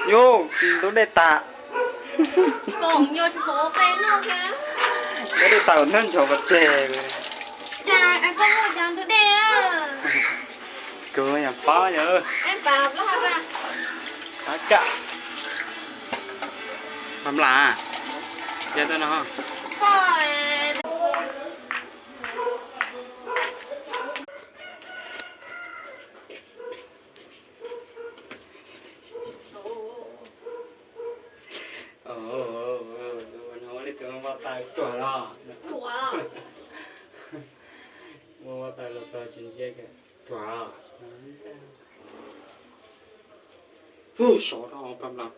Yus, ntug dej tas. Ntug dej tas kom nrog nchov pov tseg. Kuv yog pab yog. Pab kam. Pab mlam. Yog tau no. Ua no ua li tus vaj tau ruam los. Ua vaj tau los txog tsis ntsia ruam. Hu sov rau pab mlam.